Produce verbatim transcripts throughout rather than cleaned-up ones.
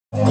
तोरे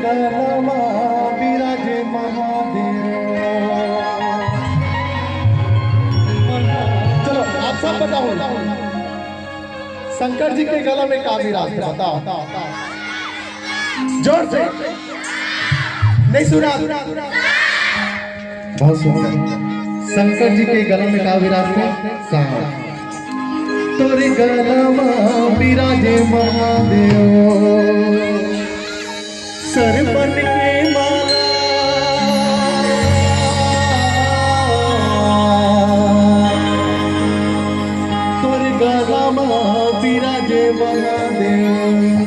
गला मा विराजे महादेव। चलो, आप सब बताओ, शंकर जी के गला में का विराजते, बताओ जोर से। नहीं सुना? बहुत सुंदर। शंकर जी के गला में का विराजते? सांप। तोरे गला मा विराजे महादेव, सरपन के माला। तोरे गला मा विराजे महादेव,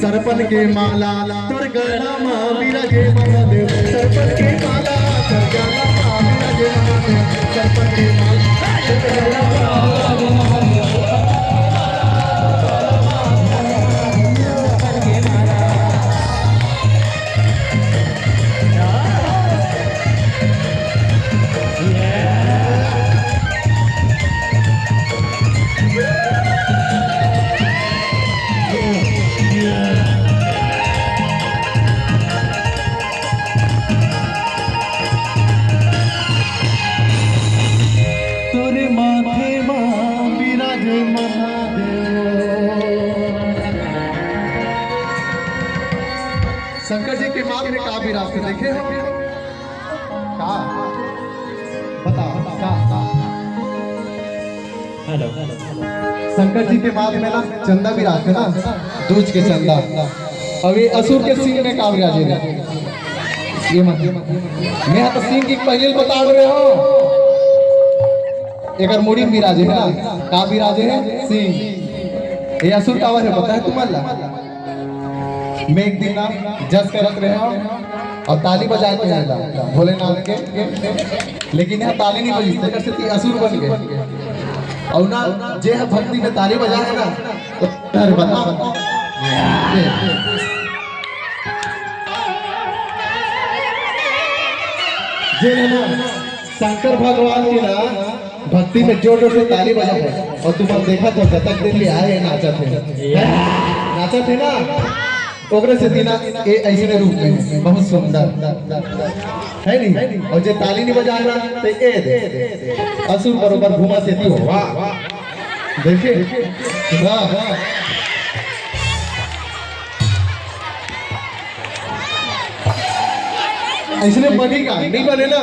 सरपन के माला। तोर गला मा विराजे महादेव, सरपन के माला। तोर गला मा विराजे महादेव, सरपन के माला। तोरे माथे मा विराजे महादेव। शंकर जी के माथ में का विराजते देखे हो? का? बताओ, का? हेलो। शंकर जी के माथ में ना चंदा विराजते ना, दूज के चंदा। अब ये असुर के सींग में का विराजे रे? ये मत, मैं तो सींग की पहले बता रहे हो। एकर मुड़ी में विराजे है ना, का विराजे है? सींग। ये असुर कावर है, पता है तुम्हारा? मैं एक दिन ना जस करत रहे हो और ताली बजाए के आए ला भोलेनाथ के, लेकिन यहाँ ताली नहीं बजी, तेकर से कि असुर बन गए। और ना जे ह भक्ति में ताली बजा है ना, तो डर बता। जे है ना, शंकर भगवान की ना भक्ति में जोर जोर से ताली बजा है और तुम अब देखा तो जतक दिन ले आए हैं, नाचत है, नाचत है ना, ओकरे से दिना ए ऐसने रूप में है, बहुत सुंदर है नहीं। और जे ताली नहीं बजाए ना, तो ए दे असुर बरोबर घुमा से दी हो। वाह, देखिए, वाह, वाह। ऐसने बनी का नहीं बने ना,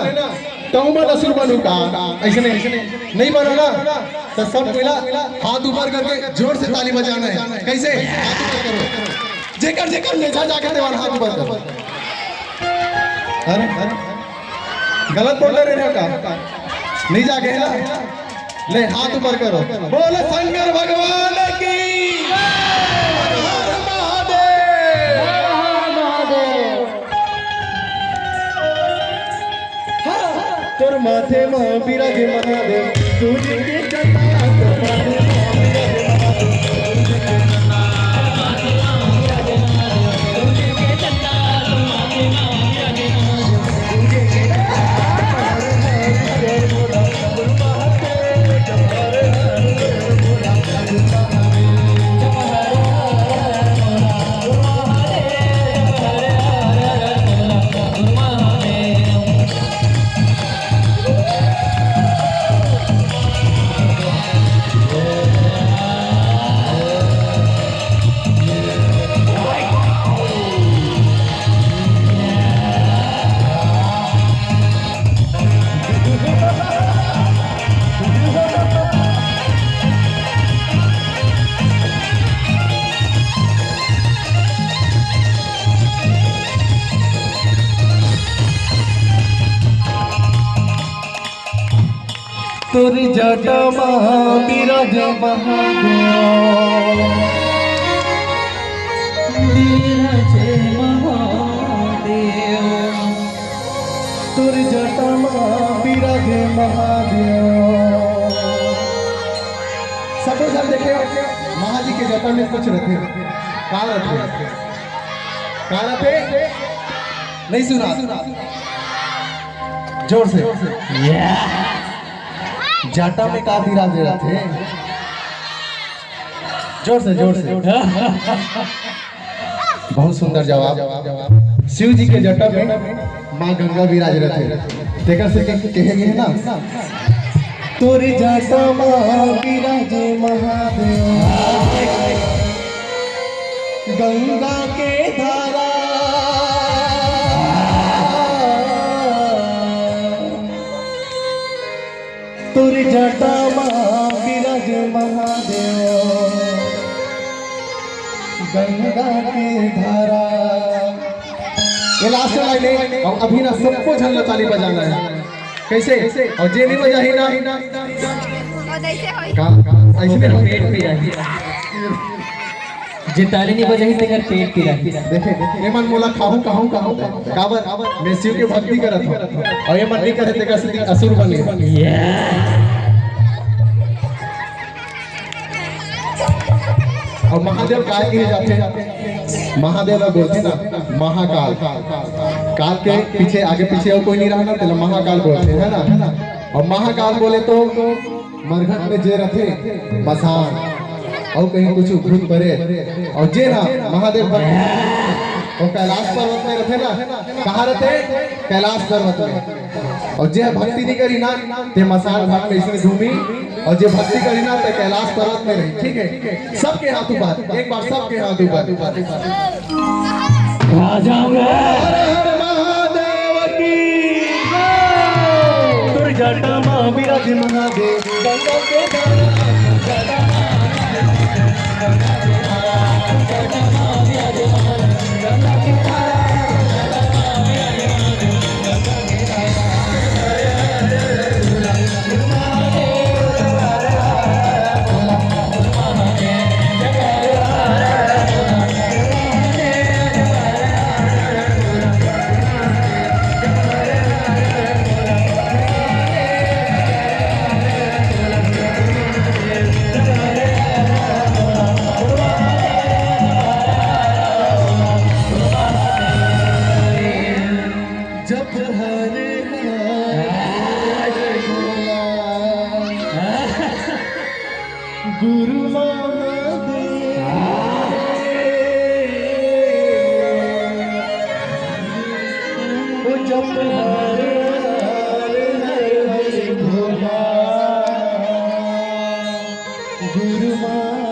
तहु मन असुर बनू का? ऐसने नहीं बनो ना, तो सब मिला हाथ ऊपर करके जोर से ताली बजाना है। कैसे? हाथ ऊपर करो। जेकर जेकर मेझा जाके देवाल हाथ ऊपर करो। अरे, अरे, गलत बोल रहे हो का? नहीं जाके है ना? ले, हाथ ऊपर करो, बोल शंकर भगवान की। हर हर महादेव। हाँ, तोर माथे मा बिराजे महादेव, तुझे के चंदा, तोर माथे मा बिराजे महादेव। तोर जटा मा बिराज महादेव, बिराज महादेव, तोर जटा मा बिराज महादेव। सबो झन देखे, महाजी के जटा में कुछ रथे, का रथे? का रथे? नहीं सुना? जोर से। जटा में का बिराजे रथे? जोर से, जोर से। बहुत सुंदर जवाब। शिव जी के जटा में माँ गंगा विराज रथे। तेकर से कह-, कहे गए ना, तोर जटा माँ विराज महादेव, गंगा के धारा। तोर जटा मा विराज महादेव, गंगा के धारा। ये लास्ट लाइन है, और अभी ना सबको झन ला ताली बजाना है। कैसे? और जे नहीं बजाही ना, का? ऐसने हम पेट पिराही। जे ताली नहीं बजाही, तेकर पेट पिराही। देखे, ये मन मोला खाहू, खाहू, खाहू, काबर? मैं शिव के भक्ति करत हूँ, और ये मन नहीं करे, तेकर से असुर बन गए। और महादेव काय कहे जाथे? महादेव ला बोलथे ना, महाकाल। काल के पीछे, आगे पीछे और कोई नहीं रहना, तेला महाकाल बोलथे, है ना? और महाकाल बोले तो मरघट में जे रथे मसान, और कहीं कुछ भूत प्रेत, और जे ना महादेव भक्त, वो कैलाश पर्वत में रथे ना। कहाँ रथे? कैलाश पर्वत में। और जे भक्ति नहीं करी ना, ते मसान घाट में इसने घूमी, और जे भक्ति करी ना, ते कैलाश पर्वत में रही। ठीक है, सबके हाथ ऊपर, एक बार सबके हाथ ऊपर। खा जाऊंगा। हर हर महादेव की। तोर जटा मा विराज महादेव। जप हरे हरे भोला, गुरु महादेव। ओ जप हरे हरे हरे भोला, गुरु महादेव।